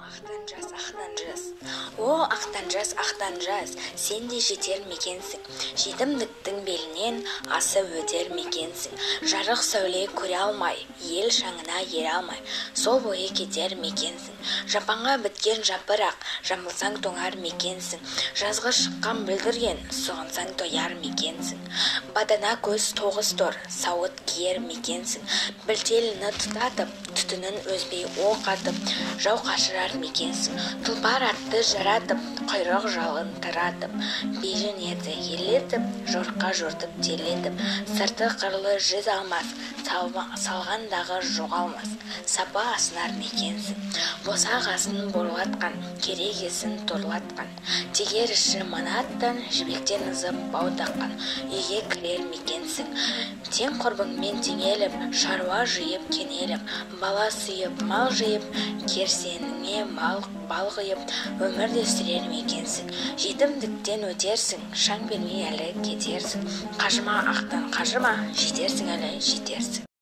Ақтан жаз, ақтан жаз. О, ақтан жаз, ақтан жаз, сен де жетер мекенсің. Жетімдіктің белінен асып өтер мекенсің. Жарық сәуле көре алмай, ел шаңына ере алмай, сол бойы кетер мекенсің. Жапанға біткен жапырақ, жамылсаң тоңар мекенсің. Жазғы шыққан бүлдірген, сұғынсаң тояр мекенсің. Бадана көз тоғыз тор, сауыт киер мекенсің. Білтеліні тұтатып, түтінін үзбей оқ атып, жау қашырар мекенсің. Тұлпар атты жаратып, құйрық жалын таратып, бежін еті елетіп, жорыққа жортып терлетіп, сырты қырлы жүз алмас, салғандағы жоғалмас, сапа асынар мекенсің. Босағасын борлатқан, керегесін торлатқан, тегеріші манаттан, жібектен ызып бау таққан, үйге кірер мекенсің. Тең құрбыңмен теңеліп, шаруа жиып кенеліп, бала сүйіп, мал жиып, керсеніңе мал бал құйып, өмір де сүрер мекенсің. Жетімдіктен өтерсің, шаң бермей әлі кетерсің. Қажыма, ақтан қажыма, жетерсің әлі, жетерсің.